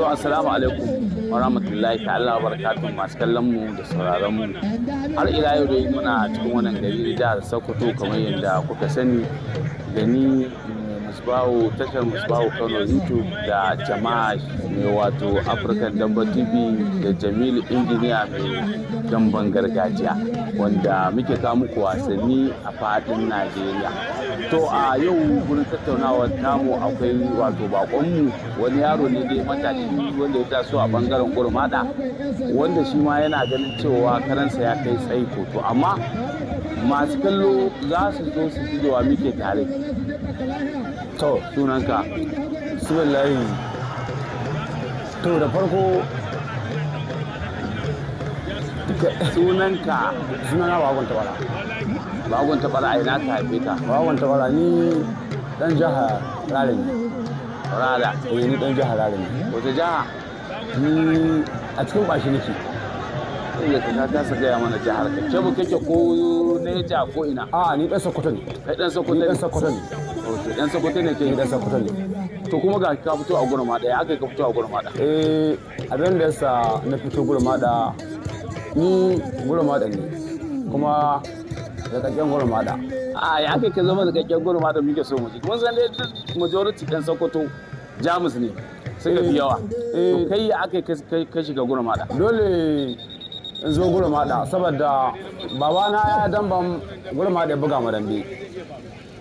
To, assalamu alaikum wa rahmatullahi ta'ala wa barakatuh, masu kallon mu da sauraron mu. Har ila yau dai muna cikin wannan gari da jihar Sokoto, kamar yadda kuka sani, da ni Musbahu, tashar Musbahu Kano YouTube, da jama'a mai wato African Damba TV, da Jamilu Injiniya mai damban gargajiya, wanda muke kawo muku wasanni a fadin Najeriya. To, a yau gurin tattaunawar tamu akwai wato bakonmu, wani yaro ne dai matashi wanda ya taso a bangaren Gurmada, wanda shi ma yana ganin cewa karansa ya kai tsaiko. To, amma masu kallo za su zo su ji da wa muke tare. To, sunanka? Bismillahi. To, da farko Sunanka? Sunana Bagon Tabara. Bagon Tabara, a ina ka haife ka? Bagon Tabara, ni dan jihar Rara ne. Rara? Eh, ni dan jihar Rara ne. Wata jiha? Ni a cikin bashi nake. Sai ka kasa gaya mana jihar ka. Kebbi kake ko Neja ko ina? A, ni dan Sokoto ne. Kai dan Sokoto Ni ne? dan Sokoto ne. Ok, dan Sokoto ne kai. Ni dan Sokoto ne. To, kuma ga ka fito a Gurma ɗaya, aka ka fito a Gurma ɗaya? Eh, abin da yasa na fito Gurmada, ni Gurmada ne. Kuma da kakken Gurmada. A ya aka ka zama da kakken Gurma da muke so mu ji. Mun san dai duk majority ɗan Sokoto Jamus ne suka fi yawa. To, kai ya aka ka shiga Gurma ɗaya? Dole in zo Gurmada saboda babana ya damban Gurmada, ya buga mu dambe.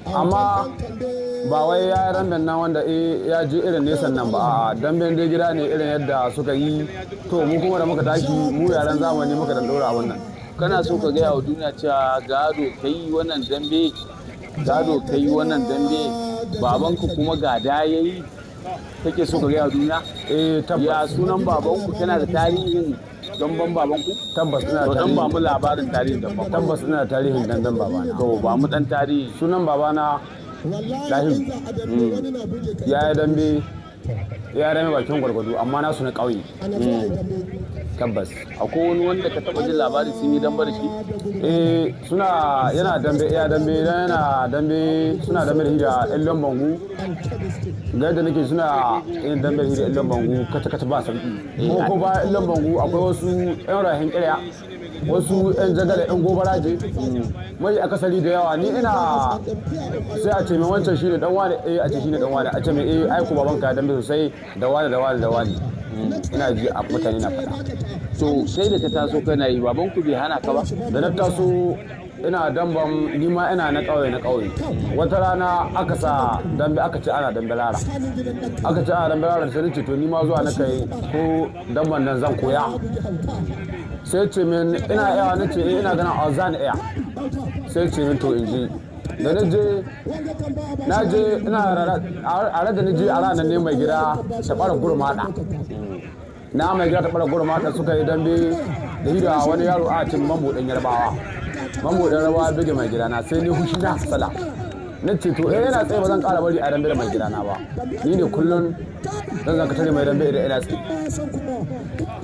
Amma ba wai ya yi damben nan wanda ya je irin nesan nan ba, a damben dai gida ne irin yadda suka yi. To, mu kuma da muka tashi, mu yaran zamani, muka dan dora abun nan. Kana so ka gaya wa duniya cewa gado kai wannan dambe, gado kai wannan dambe, babanku kuma gada yayi, kake so ka gaya wa duniya? Eh, Ya tabbas. sunan babanku? Kana da tarihin damban babanku? Tabbas ina To, da dan ba tarihi. mu labarin tarihin damban. Tabbas ina da tarihin damben babana. To, ba mu dan tarihi. Sunan babana Dahiru. Ya yi dambe, ya yi dambe bakin gwargwado, amma nasu na ƙauye. Tabbas. Akwai wani wanda ka taba jin labari sun yi damba da shi? Eh, suna yana dambe, ya dambe dan yana dambe, suna dambe da shi da Illon Bangu. Ga yadda nake, suna yin dambe da shi da Illon Bangu kata kata ba sauki. Ko ba Illon Bangu, akwai wasu yan rahin kirya, wasu yan jagala, yan gobaraje, mai akasari da yawa. Ni ina sai a ce mai wancan shine dan wani, eh, a ce shine dan wani, a ce mai eh, ai ko babanka ya dambe sosai da wani da wani da wani. Ina ji a mutane na faɗa. To, sai da ka taso kana yi, babanku bai hana ka ba? Da na taso ina damban, ni ma ina na ƙauye na ƙauye. Wata rana aka sa dambe, aka ce ana dambe lara, aka ce ana dambe lara. Sai ni ce to, ni ma zuwa na kai ko damban nan zan koya. Sai ce min ina iya, na ce eh, ina ganin a zan iya. Sai ce min to in je. Da na je, na je ina a da na je a ranar ne mai gida ta fara gurmaɗa na, mai gida ta fara gurmaɗa, suka yi dambe da shi da wani yaro a cin Mambo ɗan Yarbawa. Mambo ɗan Yarbawa bige mai gida na, sai ni hushi na hasala, na ce to eh, yana tsaye, ba zan ƙara bari a dambe da mai gida na ba. Ni ne kullum zan zaka tare mai dambe idan ina tsaye.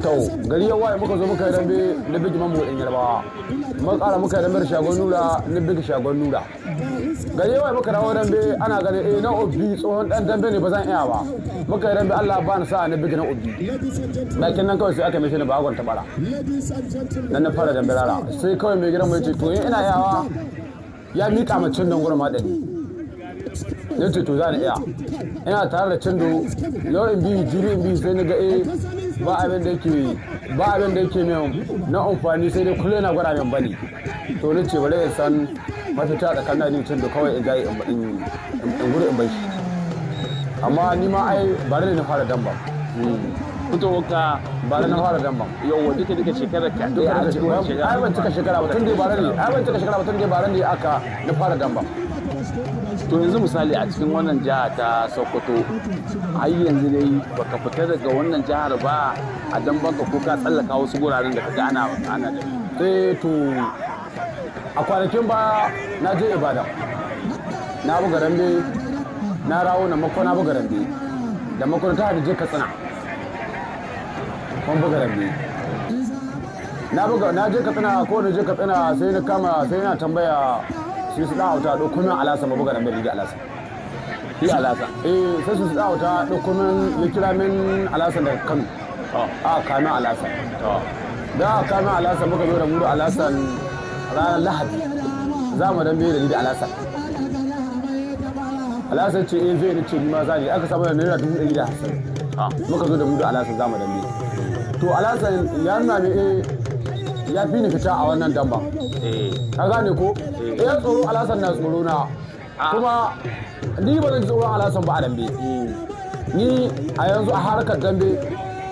To, gari ya waye, muka zo muka yi dambe, na bige Mambo ɗan Yarbawa. Muka ƙara muka yi dambe da Shagon Nura, na bige Shagon Nura. Gari ya waye, muka dawo dambe, ana ganin eh, na Obi tsohon dan dambe ne, ba zan iya ba. Muka yi dambe, Allah ba ni sa'a, na bige na Obi. Bakin nan kawai sai aka mishi ni Bagon Tabara. Nan na fara dambe rara. Sai kawai mai gidan mu ya ce to in ina iyawa, ya miƙa ma Cindon Gurma ɗari. Ya ce to za ni iya. Ina tare da Cindo, yau in biyu, jibi in biyu, sai ni ga eh, ba abin da yake min na amfani, sai dai kullum yana gwada min bane. To, ni ce bari in san mafita tsakanin ni Cindo, kawai in jaye in gudu in bai shi. Amma ni ma ai bare ne na fara damba. Fitowarka? Bare na fara damban. Yauwa, duka duka shekarar ka Duka ɗaya a duka cikin wani shekara? Ai ban cika shekara ba, tun dai bare ne, ai ban cika shekara ba, tun dai bare ne aka na fara damba. To, yanzu misali a cikin wannan jiha ta Sokoto, har yanzu dai baka fita daga wannan jihar ba a dambanka, ko ka tsallaka wasu guraren da kaga ana da Eh, to, a kwanakin baya na je Ibadan, na buga dambe, na rawo na mako, na buga dambe da mako ta je Katsina, mun buga dambe, na buga, na je Katsina. Ko na je Katsina, sai na kama, sai na tambaya su dan auta, ɗauko min alasa, ma buga dambe da alasa. Shi Alhassan. Eh, sai su tsawo ta ɗauko min, ya kira min Alhassan daga Kano. A kamin Alhassan. Da aka kamin Alhassan, muka zo da mu da Alhassan ranar Lahadi. Za mu dambe da ni da Alhassan. Alhassan ce eh zai, ni ce ni ma za ni. Aka samu da ₦150,000. Muka zo da mu da Alhassan za mu dambe. To Alhassan ya nuna min eh ya fi ni fita a wannan damban. Ka gane ko? Eh, tsoro Alhassan na tsoro na. Kuma ni ba zan ji tsoron Alhassan ba a dambe. Ni a yanzu a harkar dambe,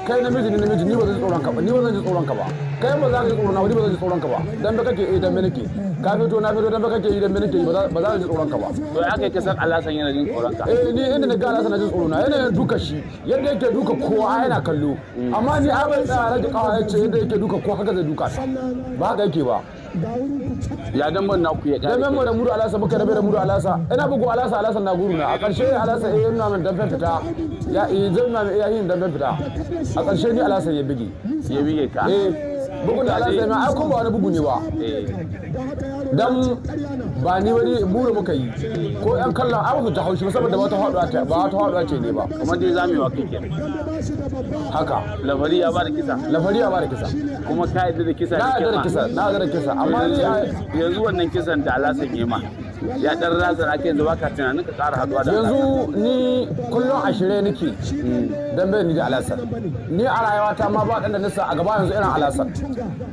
kai namiji ne namiji, ni ba zan ji tsoron ka ba, ni ba zan ji tsoron ka ba. Kai ba za ka ji tsoron na ba, ni ba zan ji tsoron ka ba. Dambe kake, eh dambe nake. Ka fito, na fito, dambe kake yi, dambe nake yi, ba za ka ji tsoron ka ba. To ya kai kasan Alhassan yana jin tsoron ka? Eh, ni inda na ga Alhassan na jin tsoro na, yanayin duka shi, yadda yake duka kowa yana kallo. Amma ni ai bai tsaya rage kawa ya ce yadda yake duka kowa haka zai duka ta. Ba haka yake ba. Ya damban naku ya Dan kare? mu da mudu Alasa muka rabe da mudu Alasa, ina bugu Alasa, Alasa na guru na. A ƙarshe Alasa eh nuna min damben fita, ya eh zai nuna min iya yin damben fita. A ƙarshe ni Alasa ya bige. Ya bige ka? Eh, bugun da Alasa ya mai ai kuma ba wani bugu ne ba. Dan ba ni wani mura muka yi ko yan kallon ai ba su ji haushi ba, saboda ba ta faɗuwa ta ba ta faɗuwa ce ne ba. Kamar dai zamewa kai kenan. Haka. Lafari ya bada kisa. Lafari ya bada kisa. Kuma ka yadda da kisa? Na da yarda da kyama? kisa, na yarda da kisa, amma ni Yanzu wannan kisan da Alhassan ya ma ya dan razana kai, yanzu baka tunanin ka ƙara haduwa da Alhassan? Yanzu ni kullum a shirye nake dan bai ni da Alhassan. Ni a rayuwata ma ba dan da nisa a gaba yanzu irin Alhassan.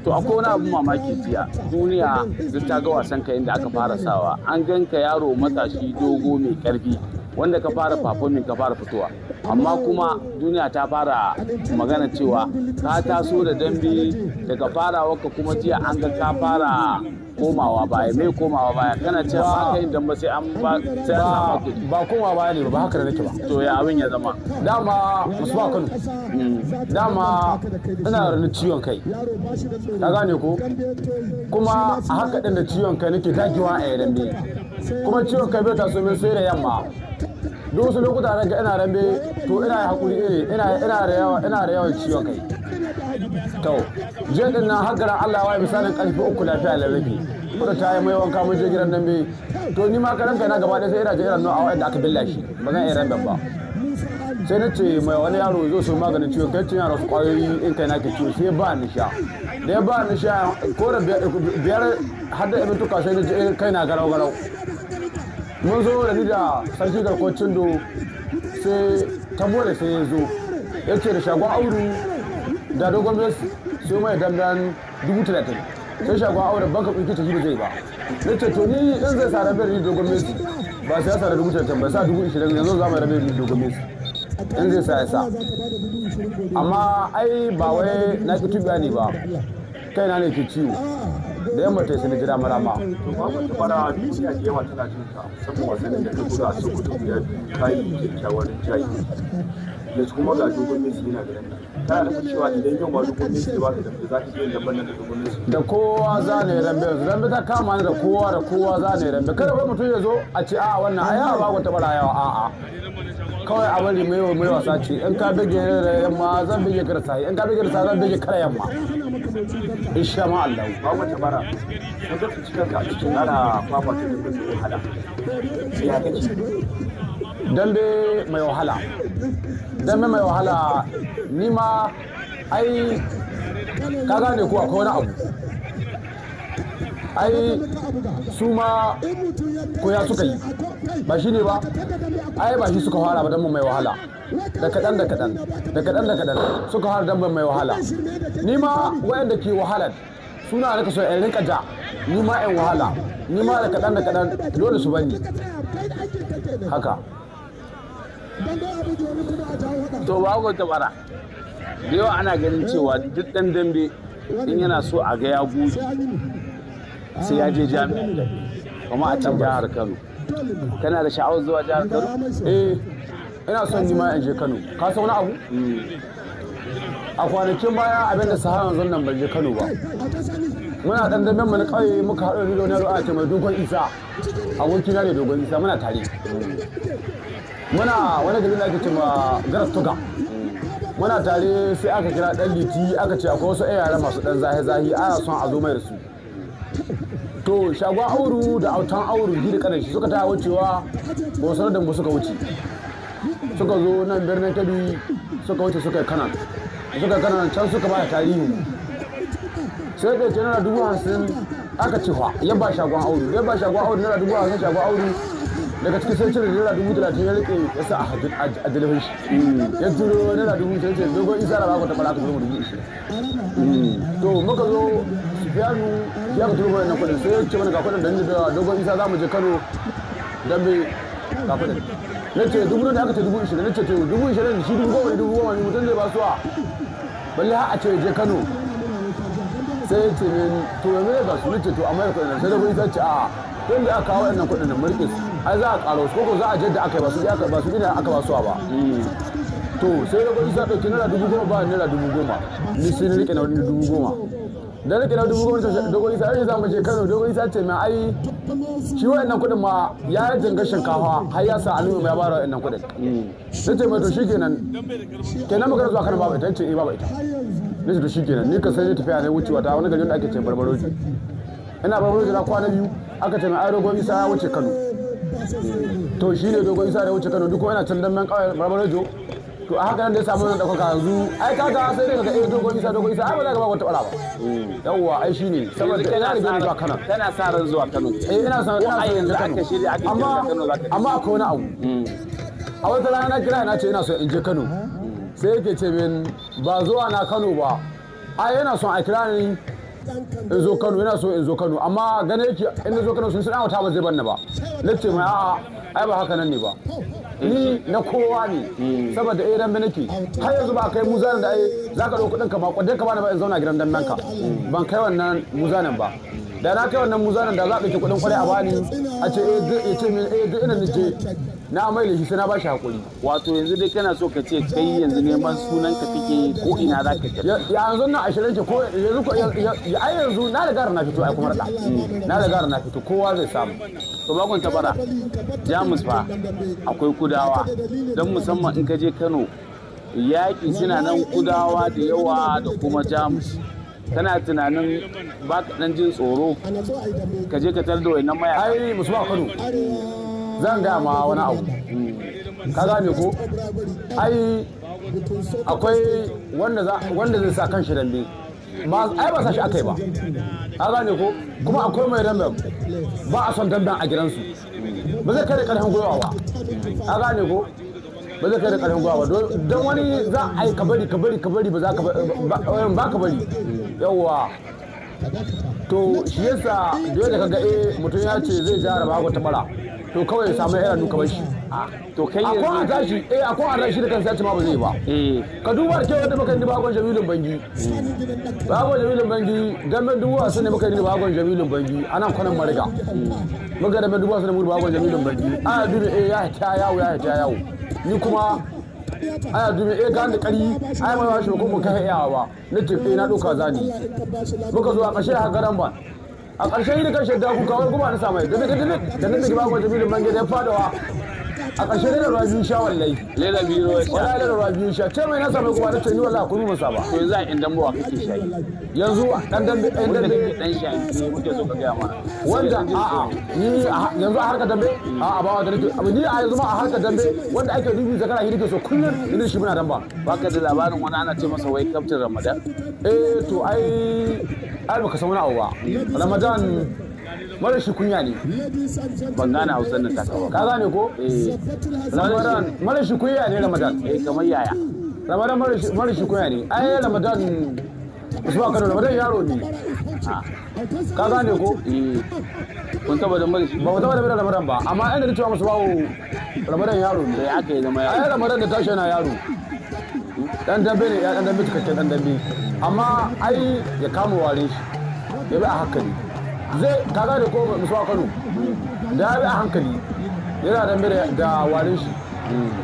To akwai wani abu mamaki jiya, duniya duk ta ga wasan ka inda aka fara sawa, an gan ka yaro matashi dogo mai karfi wanda ka fara performing, ka fara fitowa, amma kuma duniya ta fara magana cewa ka taso da dambe daga farawarka, kuma jiya an ga ka fara komawa baya. Mai komawa baya? Kana cewa ba ka yin dambe sai an ba sai an ba samu kuɗi. Ba koma baya ne ba, ba haka da nake ba. To ya abin ya zama? Dama musu Kano, dama ina da ciwon kai, ka gane ko? Kuma a haka din da ciwon kai nake dagewa a dambe, kuma ciwon kai bai taso min sai da yamma. Duk wasu lokuta na ga ina dambe, to ina hakuri, eh ina da yawan ciwon kai. To jiya din nan har garin Allah waye, misalin karfe 3, lafiya lalaki kuma ta yi mai wanka, mun je gidan dambe. To ni ma karan kai na gaba ɗaya sai ina je irin nan a wa'anda aka billa shi, ba zan iya damben ba. Sai na ce mai wani yaro zo su maganin ciwon kai, cin yaro su kwayoyi in kai na ke ciwo, sai ba ni sha. Da ya ba ni sha ko da 5 har da ibin tuka, sai na ji kai na garau garau. Mun zo da ni da sarki garkocin Cindo, sai Tambola sai ya zo ya ce da shagon Auru da dogon Messi sai mai damben 30,000. Sai shagon Auru banka tsinki ta ba zai ba. Na ce to ni in zai sa rabe da dogon Messi ba sai ya sa da 30,000 ba, sa 20,000. Yanzu za mu rabe da dogon Messi, in zai sa ya sa. Amma ai ba wai na ki tubiya ne ba, kaina ne ke ciwo. Da yamma ta yi sai na jira marama. To babu ta fara, duniya da yawa tana jin ka, musamman wasannin da ka buga a Sokoto guda biyu, ka yi kyakkyawar rinjaye. Yanzu kuma ga dogon Messi yana garin nan, kana nufin cewa idan yau ma dogon Messi ya baka dambe, za ka iya yin damben nan da dogon Messi? Da kowa za ne rambe yanzu, rambe ta kama ni da kowa, da kowa za ne rambe. Kada wai mutum ya zo a ce a wannan ai a ba ta bara yawa, a'a, kawai a bari mai mai wasa ce. In ka bige ni da yamma, zan bige ka da safe. In ka bige da safe, zan bige ka da yamma, insha ma Allah. Babu ta bara, ka ga tsinci kanka a cikin ana fafata dambe mai wahala, ya kake? Dambe mai wahala, dambe mai wahala, ni ma ai ka gane ko akwai wani abu ai su ma koya suka yi, ba shi ne ba ai ba shi suka fara ba. Dambe mai wahala, da kaɗan da kaɗan da kaɗan da kaɗan suka fara dambe mai wahala. Ni ma waɗanda ke wahalar suna rika so in rinka ja, ni ma in wahala, ni ma da kaɗan da kaɗan dole su bani haka. To ba ku tabara da yawa, ana ganin cewa duk dan dambe in yana so a ga ya goge sai ya je jami'a, kuma a can jihar Kano. Kana da sha'awar zuwa jihar Kano? Eh, ina son ni ma in je Kano. Ka san wani abu, a kwanakin baya abin da sahara yanzu nan ban je Kano ba. Muna dan damben mu na kauye, muka haɗu da wani yaro ana ce mai Dogon Isa, abokina ne Dogon Isa. Muna tare, muna wani gari da ake ce ma Garas Tuga, muna tare. Sai aka kira dan Liti, aka ce akwai wasu yara masu dan zahi zahi, ana son a zo mai da su. To shagon Auru da autan Auru ji da kanan shi suka ta wucewa. Ba sanar da mu suka wuce. Suka zo nan birnin Kebbi suka wuce suka yi Kanan. Suka yi Kanan can suka ba da tarihi. Sai da ce ₦50,000 aka ci fa ya ba shagon Audu. Ya ba shagon Audu ₦50,000 shagon Audu. Daga cikin sai cire ₦30,000 ya rike ya sa a jalifin shi. Ya turo ₦5,000 sai ce Dogon Isa da ba ku taɓa aka turo mu 20,000. To muka zo Sufiyanu ya ka turo wannan kuɗin sai ya ce mana ga kuɗin da ni da Dogon Isa za mu je Kano dan bai ga kuɗin. Na ce 20,000 da aka ce 20,000 na ce to 20,000 shi 10,000 ne 10,000 ne mutum zai ba suwa. Balle har a ce je Kano. Sai ya ce min to yanzu ne ga su nace to amma kuɗin sai Dogon Isa ce a'a tun da aka kawo wannan kuɗin nan mu rike su. Ai za a ƙaro su koko za a jadda aka yi ba su ba su ina aka ba suwa ba. To sai Dogon Isa ɗauki ₦10,000 ba ₦10,000 ni sai ni rike na 10,000. Da rike na 10,000 Dogon Isa ai za mu je Kano Dogon Isa ce mai ai shi wa'annan kuɗin ma ya jinga shinkafa har ya sa al'umma ya bara wa'annan kuɗin. Sai ce mai to shikenan kenan magana zuwa Kano babu ita ce eh babu ita. Ni ce to shikenan ni ka sai ni tafiya ne wucewa ta wani gari wanda ake ce Barbaroji. Ina Barbaroji na kwana biyu aka ce mai ai Dogon Isa ya wuce Kano. To shi ne Dogon Isa ya wuce Kano duk ina can damben ƙauyen Barbarojo. To a haka nan da ya samu wannan ɗaukaka yanzu ai kaga sai dai kaga eh Dogon Isa Dogon Isa ai ba za ka ba wata bara ba. Yawwa ai shi ne saboda ina da gani zuwa Kano. Kana sa ran zuwa Kano. Eh ina sa Ko a yanzu aka shirya aka amma kira Kano za ka je. Amma akwai wani abu. A wata rana na kira na ce ina so in je Kano. Sai yake ce min ba zuwa na Kano ba. Ai yana son a kira ni in zo Kano yana so in zo Kano amma gane yake in na zo Kano sun san wata ba zai banni ba. Nace mai a'a ai ba haka nan ne ba. Ni na kowa ne saboda eh dambe nake har yanzu ba kai muzanin da ai za ka ɗauki kuɗin ka ba kwadai ka bani ba in zauna gidan damben ka ban kai wannan muzanin ba. Da na kai wannan muzanin da za a ɗauki kuɗin kwarai a bani a ce eh duk ya ce min eh duk ina naje na mai laifi sai na bashi hakuri. Wato yanzu dai kana so ka ce kai yanzu neman sunan ka kake ko ina za ka tafi. Yanzu na ashirin ke ko yanzu ko ai yanzu na riga na fito ai kuma rada. Na riga na fito kowa zai samu. To bakon tabara Jamus fa akwai kudawa don musamman in ka je Kano yaƙi suna nan kudawa da yawa da kuma Jamus. Kana tunanin ba ka ɗan jin tsoro ka je ka tar da wayannan mayaka. Ai musu ba Kano zan gaya ma wani abu. Ka gane ko? Ai akwai wanda zai sa kan shi dambe. Ba ai ba sa shi akai ba. Ka gane ko? Kuma akwai mai damben ba a son damben a gidansu. Ba zai kai da ƙarfin gwiwa ba. Ka gane ko? Ba zai kai da ƙarfin gwiwa ba. Don wani za a yi ka bari ka bari ka bari ba za ka ba ka bari. Yawwa. To shi yasa dole kaga eh mutum ya ce zai jara ba ta bara. To kawai ya samu irin nuka bashi. To kai Akwai a yanzu tashi eh akwai a tashi da kansa ya ce ma ba zai ba. eh Ka duba da kyau wanda muka yi bakon Jamilun Bangi. Bakon Jamilun Bangi damben 50,000 ne muka yi bakon Jamilun Bangi anan kwanan Mariga. Muka damben 50,000 ne muka bakon Jamilun Bangi. Ana dubi eh ya ta yawo ya ta yawo. Ni kuma ana dubi eh ga da kari ai mai washe ko mun kai iyawa ba. Na ce eh na doka zani. Muka zo a ƙarshe haka garan ba. A ƙarshe yi da ƙarshe da kuka wai kuma na samai da da da da da bakon Jamilun Bangi da ya fadawa. A ƙarshe da ruwa biyu sha wallahi. lera biyu ruwa sha. Wallahi da ruwa biyu sha. Ce mai na samai kuma na ce ni wallahi kun musa ba. To yanzu a indan bawa kake shayi. Yanzu dan dambe ɗan Wanda dambe kake dan shayi ne muke so ka gaya mana. wanda a'a ni yanzu a harkar dambe a'a ba wanda nake abu ni a yanzu ma a harkar dambe wanda ake dubi zakara shi nake so kullum ni shi muna damba. Baka da labarin wani ana ce masa wai Kaftin Ramadan. Eh to ai ai baka san wani abu ba. Ramadan mara shi kunya ne. Ban gane Hausar nan taka ba. Ka gane ko? Eh Ramadan mara shi kunya ne Ramadan. eh kamar yaya. Ramadan mara shi kunya ne. Ai Ramadan Usman Kano Ramadan yaro ne. Ka gane ko? Eh kun taba da mara shi Ba mu taba da Ramadan ba amma inda na cewa musu bawo Ramadan yaro ne. sai aka yi zama Ai yaro. Ramadan da tashi yana yaro. Dan dambe ne ya dan dambe cikakken dan dambe. Amma ai ya kama ware shi. Ya bi a hankali. Zai ka gane ko musu Kano. Da ya bi a hankali. Yana dambe da ware shi.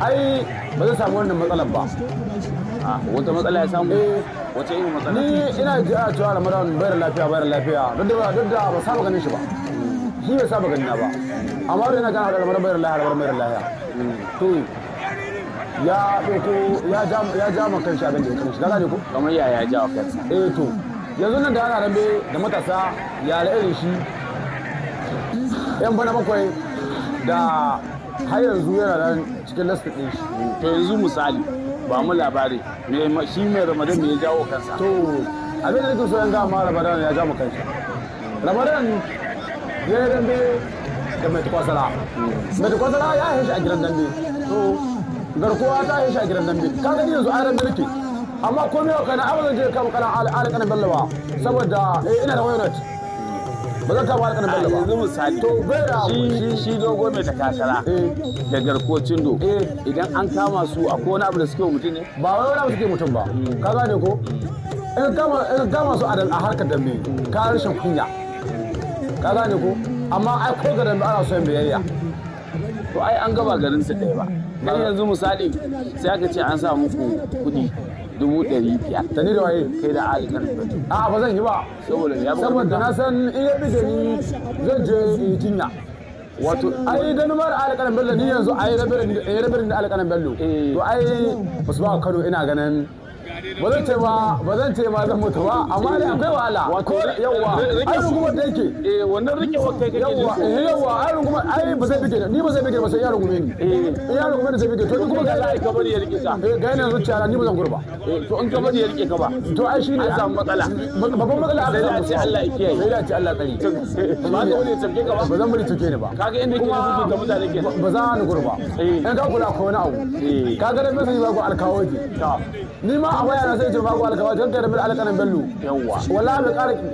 Ai ba zai samu wannan matsalar ba. Ah, wata matsala ya samu. Eh. Wace irin matsala? Ni ina ji ana cewa Ramadan bai da lafiya bai da lafiya duk da ba saba ganin shi ba. Shi bai saba ganina ba. Amma da ina gana da Ramadan bai da lafiya Ramadan bai da lafiya. To ya ɗauko ya ja ma kanshi abin da ya kanshi ka gane ko? Kamar yaya ya jawo kansa. Eh to yanzu nan da ana rambe da matasa yara irin shi yan bana bakwai da Har yanzu yana nan cikin list ɗin shi. To yanzu misali, ba mu labari shi mai Ramadan me ya jawo kansa? To abin da nake so in ga ma, Ramadan ya ja mu kanshi. Ramadan ya yi dambe da mai takwasara. Mai takwasara ya yi shi a gidan dambe. To garkuwa ta yi shi a gidan dambe. Ka gani yanzu a dambe nake, amma komai yau kana abin je kama kana alƙanin Bello ba, saboda ina da wayanot, ba zan kama alƙanin Bello ba. Yanzu misali, to bai da shi dogo mai takasara da garkuwar Cindo, idan an kama su, akwai wani abu da suke wa mutum ne? Ba wai wani abu suke mutum ba, ka gane ko? In kama su a harkar dambe, ka rashin kunya, ka gane ko? Amma ai ko ga dambe ana son biyayya. To ai an gaba garin su ɗaya ba. Dan yanzu misali, sai aka ce an sa muku kuɗi 500,000. Da ni da waye? Kai da Ali Kanin Bello. A'a, ba zan yi ba. Saboda ya fi Saboda na san in ya bige ni, zan je in yi jinya. Wato ai dan mar Ali Kanin Bello, ni yanzu ai rabirin da Ali Kanin Bello. To ai ba su ba Kano, ina ganin ba zan ce ba, ba zan ce ma zan mutu ba, amma dai akwai wahala. Wato yawa ai rungumar da yake eh, wannan rikewar kai kake yawa eh, yawa ai rungumar, ai ba zai bige ni, ba zai bige ba sai ya rungume ni. In ya rungume ni sai bige, to ni kuma ga ga za ka bari ya rike ka? Eh, ga yanayin zuciya na, ni ba zan gurba. Eh, to in ka bari ya rike ka ba? To ai shine An samu matsala. Babban matsala aka Sai dai a samu. ce Allah ya kiyaye. Sai dai a ce Allah tsare. Ba ka wani ya tafke ka ba? Ba zan bari tuke ni ba. Kaga inda yake da da mutane kenan. Ba za ni gurba. In ka kula, akwai wani abu. Ka ga da mai ba ku alkawaji. Ni ma a waya na sai ce ba ku alkawaji kan kai da alƙanan Bello. Wallahi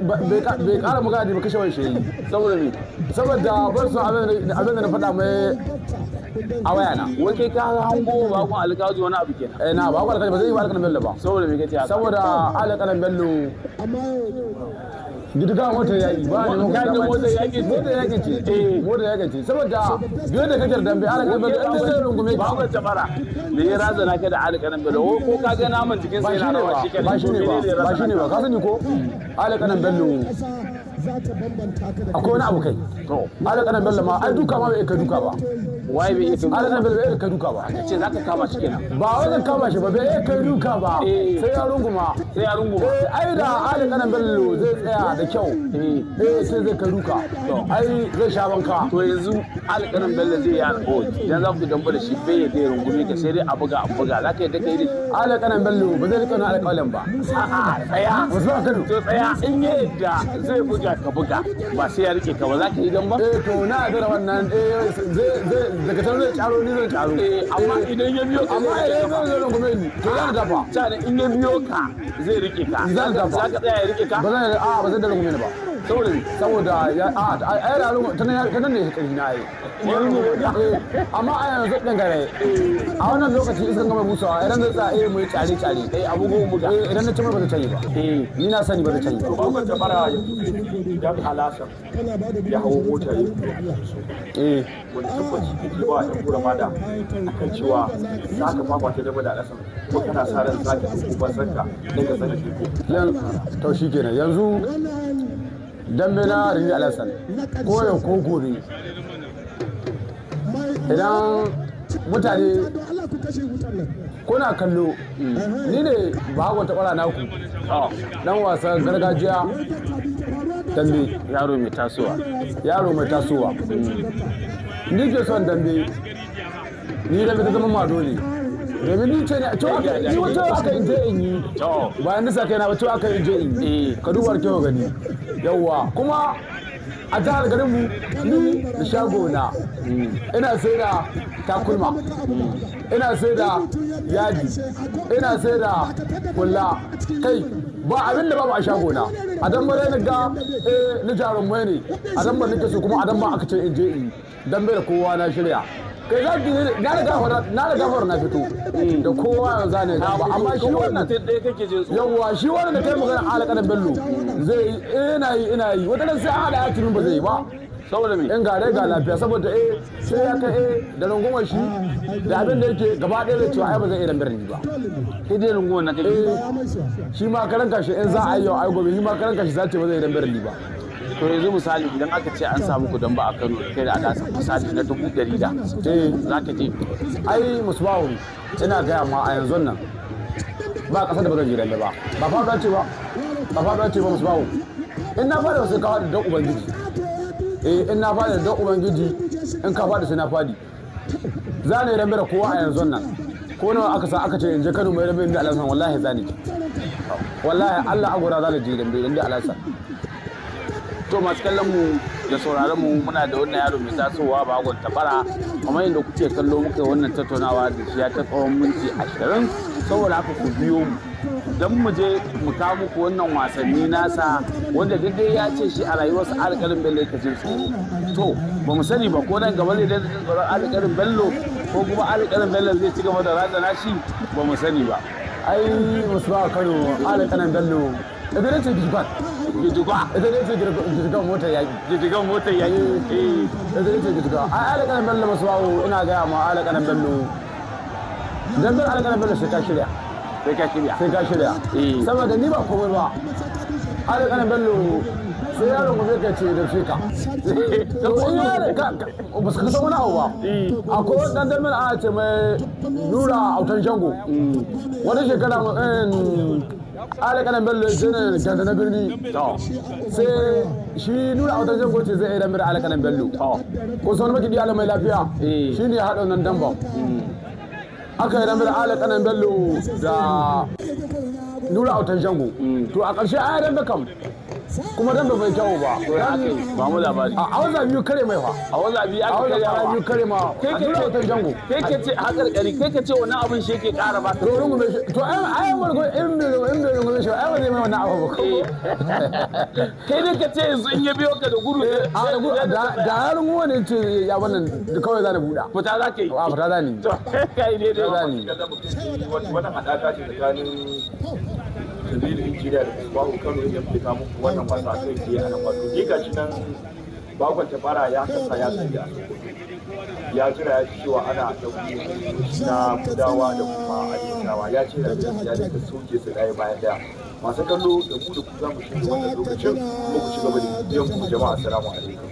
bai ƙara magana da ba, kashe wani shi. Saboda me? Saboda bar su abin da na faɗa mai a waya na. Wai kai ka hango ba kun alkawaji wani abu kenan? Eh, na ba ku alkawaji, ba zai yi ba alƙanan Bello ba. Saboda me kace haka? Saboda alƙanan Bello gidiga motar yaƙi ba ne. Ka ga motar yaƙi ce? Motar yaƙi ce, motar yaƙi ce, saboda biyar da kake da dambe, alƙanan Bello in dai zai rungume ba ka. ku tabara me ya razana ka da alƙanan Bello? Ko ka ga naman jikin Ba sa shi yana ne rawa ba, shi kenan? ba shi ne ba, ba shi ne ba. Ka sani ko alƙanan Bello akwai wani abu kai. To Alƙanan Bello ma ai duka ma bai kai duka ba. Waye bai iya kai? Alƙanan Bello bai kai duka ba. Ce zaka kama shi kenan? Ba wai zan kama shi ba, bai iya kai duka ba, sai ya runguma. Sai ya runguma. Eh, ai da alƙanan Bello zai tsaya da kyau, eh, sai zai kai duka, ai zai sha banka. To yanzu alƙanan Bello zai yi alƙawari idan za ku damba da shi bai yadda ya rungume ka, sai dai a buga a buga, za ka yadda ka yi da shi? Alƙanan Bello ba zai rika wani alƙawalin ba. A'a, tsaya. Wasu ba Kano. To tsaya, in ya yadda zai buga ka buga, ba sai ya rike ka ba, za ka yi damba? Eh, to na yarda da wannan. Eh, zai daga can zai caro, ni zan caro. Eh, amma idan ya biyo ka Amma zai rike idan ka. zai rungume ni, to zan dafa. Sani, in ya biyo ka zai rike ka? Zan dafa. Za ka tsaya ya rike ka? Ba zan, a ba zan da rungume ni ba. Saboda me? Saboda ya a ai da rungume ta nan ne ƙarfi na ai. Ya rungume ka? Eh, amma a yanzu ɗin gare a wannan lokaci iskan gama busawa, idan zai tsaya, eh, mu yi tsare tsare. Eh, abu goma buga. Eh, idan na ci mai ba zai canyi ba. Ni na sani ba zai canyi ba. Bakon Jabara, yanzu idan Alasan ya hawo mota ya Eh. wani tabbaci kake ba ɗan gura mada akan cewa za ka fafata da da Alasan, kuma kana sa ran za ka ɗauko fansanka don ka sanar ko? Yan to shi kenan, yanzu dambe na Rinji Alasan, ko yau ko gobe, idan mutane kuna kallo, ni ne Bahagon Takwara naku, dan wasan gargajiya dambe. Yaro mai tasowa. Yaro mai tasowa, ni ke son dambe, ni dambe ta zama ma dole, domin ni ce ne to aka ni wata aka in je in yi bayan nisa kai na ba, to aka in je in yi, ka duba da kyau gani. Yawwa, kuma a jihar garinmu ni da shago na, ina sai da takulma, ina sai da yadi, ina sai da kulla, kai ba abin da babu a shago na. A dan bare na ga, eh, ni jarumai ne a dan ba nake so, kuma a dan ba aka ce in je in yi dan bai da kowa, na shirya. Kai za ki na riga fara, na riga fara, na fito da kowa yanzu ne ba, amma shi wannan Mutum ɗaya kake jin tsoro? Yawwa, shi wannan da kai magana, alƙalan Bello zai yi, ina yi, ina yi, wata nan sai an haɗa ya ba zai yi ba. Saboda me? In gare ga lafiya, saboda eh, sai ya kai, eh, da rungumar shi da abin da yake gaba ɗaya zai cewa ai ba zai iya dambe ba. Kai dai rungumar na kake? Eh, shi ma karan kashi in za a yi yau ai gobe, shi ma karan kashi za ce ba zai iya dambe ba. To yanzu misali, idan aka ce an samu ku damba a Kano kai da Alhassan, misali na 100,000, za ka je? Ai Musbahu, ina gaya ma, a yanzu nan ba kasar da ba zan je dambe ba. Ba faɗuwa ce ba, ba faɗuwa ce ba, Musbahu. In na faɗi sai ka faɗi don Ubangiji. Eh, in na faɗi don Ubangiji, in ka faɗi sai na faɗi. Za ni dambe da kowa a yanzu nan. Ko nawa aka sa aka ce in je Kano mai dambe da Alhassan, wallahi za ni je. Wallahi Allah agura za ni je dambe da Alhassan. To, masu kallon mu da sauraron mu, muna da wannan yaro mai tasowa, Bagon Tabara. Kamar yadda kuke kallo, muka yi wannan tattaunawa da shi ya ta tsawon minti 20. Saboda haka ku biyo mu don mu je mu kawo muku wannan wasanni nasa, wanda duk dai ya ce shi a rayuwarsa Alƙalin Bello yake jin tsoro. To, ba mu sani ba ko nan gaba zai daina jin tsoron Alƙalin Bello ko kuma Alƙalin Bello zai ci gaba da razana shi, ba mu sani ba. Ai musu ba Kano, Alƙalin Bello ita ne ce gidigan. Gidigwa. Ita ne ce gidigan motar yaƙi. Gidigan motar yaƙi, eh. Ita ne ce gidigan. Ai Alƙalin Bello, masu bawo, ina gaya ma, Alƙalin Bello, dan bin Alƙalin Bello sai ka shirya. Sai ka shirya. Sai ka shirya. Saboda ni ba komai ba, Alƙalin Bello sai yaron gobe ka ce da ka to in yaron ka ba su san wani abu ba. Akwai wani dan damar ana ce mai Nura Autan Jango. Wani shekara Alƙalin Bello ya ne ganda na birni, sai shi Nura Autan Jango ce zai yi damar Alƙalin Bello. Ko sau wani makiɗi ala mai lafiya shi ne ya haɗa wannan damban. Aka yi damar Alƙalin Bello da Nura Autan Jango. To, a ƙarshe a yi dambe kam, kuma dambe bai kyau ba. Ba mu labari. A awaza biyu kare mai fa. A waza biyu A aka awaza karyawa. biyu kare ma Kai ka Nura ce Autan Jango. Kai ka ce hakarkari, kai ka ce wannan abin shi yake ƙara ba To, rungume shi, to ai wani in bai rungume shi ai ba zai mai wannan abu ba. Kai ne ka ce yanzu in ya biyo ka da gudu. A da da ya rungume ne ce ya wannan kawai za ni buɗa. Fita za ka yi. A fita za ni. To, kai ne Fita za dai. ni. Wannan haɗaka ce tsakanin Kabiru Injiniya da Musbahu Kano inda muke kawo muku wannan wasa kai tsaye a nan. Wato ni gashi nan Bakon Tabara ya kasa ya tsaye a Sokoto, ya jira ya ji cewa ana ɗauki na Kudawa da kuma Adinawa, ya ce da ya da soke su ɗaya bayan ɗaya. Masu kallo, da mu da ku za mu shirya wannan lokacin kuma ku ci gaba da biyan ku. Jama'a, assalamu alaikum.